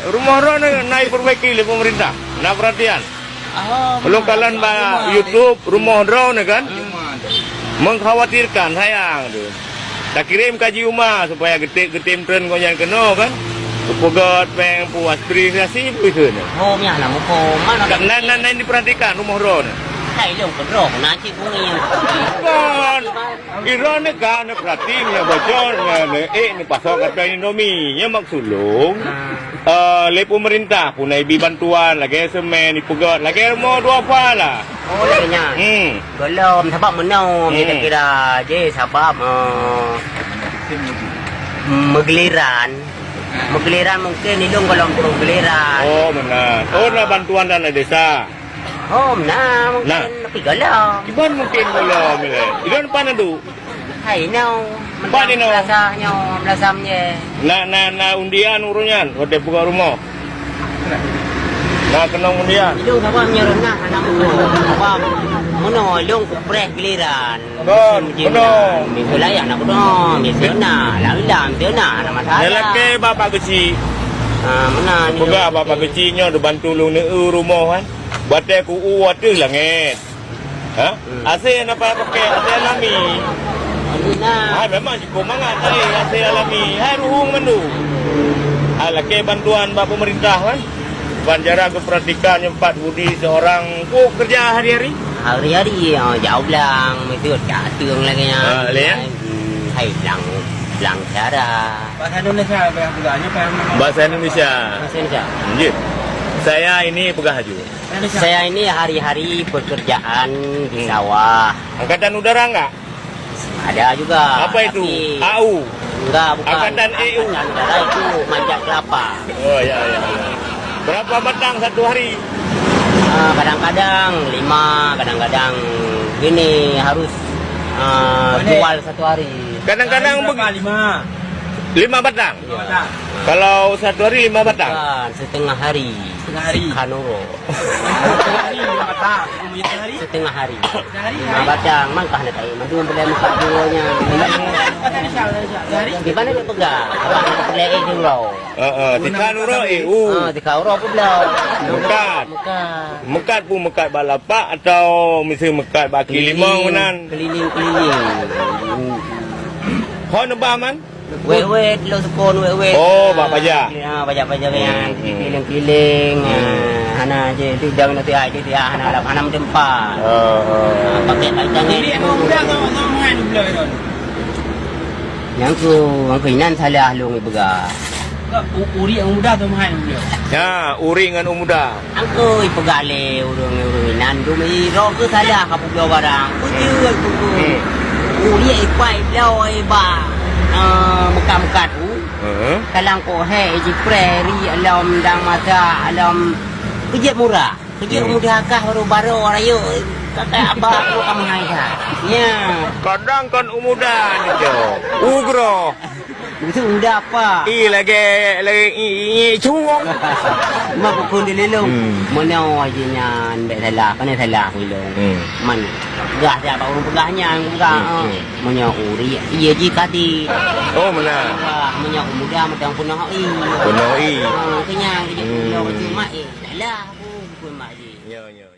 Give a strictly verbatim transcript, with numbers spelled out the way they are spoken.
Rumoh droeneuh na ipeurbaiki lé peumeurintah, na peuratian. Oh, ulôn kalon bak YouTube rumoh droeneuh kan. Mengkhawatirkan, sayang tu. Takirém kaji uma supaya geutem-geutem treun gobnyan keunoe kan. Peugöt péng, peue administrasi, peue keunoe. Oh, nyan na muphom. Mana na, na, na diperhatikan rumoh droeneuh. Hai, lôn keudroe na cit bungeng. Bukan. Droeneuh ka neupeurati, nyoe bocor, nyoe, nyoe ék neupasoe kantong Indomie. Nyoe maksud lôn, eh, lé peumeurintah pun na ibi bantuan, lagèe semen, ipeugöt, lagèe rumoh duafa lah. Oh, lagèe nyan. Hmm. Golom, sabab meunoe, hmm, kira-kira jih sabab, eh, meugiliran. Meugiliran mungkin ilôn golom turun giliran. Oh, meunan. Oh, na bantuan dana desa. Oh, meunan, mungkin na. Tapi golom. Kiban mungkin golom ilèe. Ilôn pan adu. Hai, nyoe. Pan inoe. Belasah nyoe, belasah nyoe. Na, na, na undian ureueng nyan, watèe peugöt rumoh. Na keunong undian. Ilôn saban nyoe reunah aneuk muda. Saban meunoe ilôn kupreh giliran. Kon, meunoe. Miseue laén aneuk muda, miseue na, lam-lam, miseue na, na masalah. Nalakèe bapak keuchik. Ah, meunan. Peugah bapak keuchik nyoe dibantu lôn neueu rumoh, kan. Batèe ku u ateueh langèt. Ha? Hmm. Asèe na payah pakèk, asèe alami. Alhamdulillah. Hai, memang cukôp mangat hai, asèe alami. Hai, ruhueng mandum. Hai, lakèe bantuan bak peumeurintah, kan? Ban jarang kupeuratikan nyoe pat Budi seorang. Oh, keureuja hari-hari? Hari-hari, oh, jak u blang, meuseue jak ateueng lagèe nyan. Ah, lé, ya? Hmm, hai, blang, blang syara. Bahasa Indonesia, apa yang peugah? Bahasa Indonesia. Bahasa Indonesia. Jeuet. Saya ini peugah aju. Saya ini hari-hari pekerjaan di sawah. Angkatan udara enggak? Ada juga. Apa itu? Tapi A U? Enggak, bukan. Angkatan E U? Angkatan udara itu manjat kelapa. Oh, ya, ya, ya. Berapa batang satu hari? Ah, kadang-kadang lima, kadang-kadang gini harus, ah, jual satu hari. Kadang-kadang berapa? Lima. Lima batang? Lima batang. Kalau satu hari lima batang? Bukan, setengah hari. Setengah hari. Sekanuro. Hari, lima batang. Punya sehari? Setengah hari. Sehari, lima batang. Mangkah nak tahi. Madu boleh muka dua nya. Sehari? Di mana dia pegang? Abang nak boleh eh dulu. Heeh, sekanuro eh. Uh. Ah, sekanuro pun belum. Mekat. Mekat. Mekat pun mekat bak lapak atau mesti mekat bak kaki limong meunan? Keliling, keliling. Ho neubah man? Wet-wet, lôn sukon wet-wet. Oh, bak paja. Ha, paja-paja nyan, hmm, keliling-keliling. Hmm. Ha, hana je, tu jangan nanti ai, tu dia hana lap, hana meuteumpat. Oh, oh. Ha, pakai kat tangan. Uriek nyang muda sama, sama hai dua belas tahun. Nyang ku, nyang ku inan salah lôn ipeugah. Uriek nyang muda sama hai dua belas. Ya, uriek ngon u muda. Angkoi peugah lé ureueng-ureueng inan tu, "Droe keuh salah ka peubloe barang." Beutôi, beutôi. Hmm. Uriek ipai bloe bak, eh, meukat-meukat tu. Heeh. Kalang kohe jipreh ri alom dang masa alom keujeuet murah. Keujeuet mudah kah baru-baru rayeuk kakak abah tu ka meuhai dah. Nya. Kadang kan u muda ni, Cok. Ugroe. Itu udah apa? Ih, lagi, lagi, i, i, i, cuong. Mak pukul di lelong. Hmm. Mana aja nyan, tak salah, mana salah pun. Hmm. Man, peugah siapa orang peugah nyan, peugah, hmm, ah. Hmm. Mana uri, iya ji kati. Oh, mana? Wah, mana muda macam punah i. Punah i. Ah, kenyang, hmm, cuma eh, salah pun, pun mak ji. Ya, ya.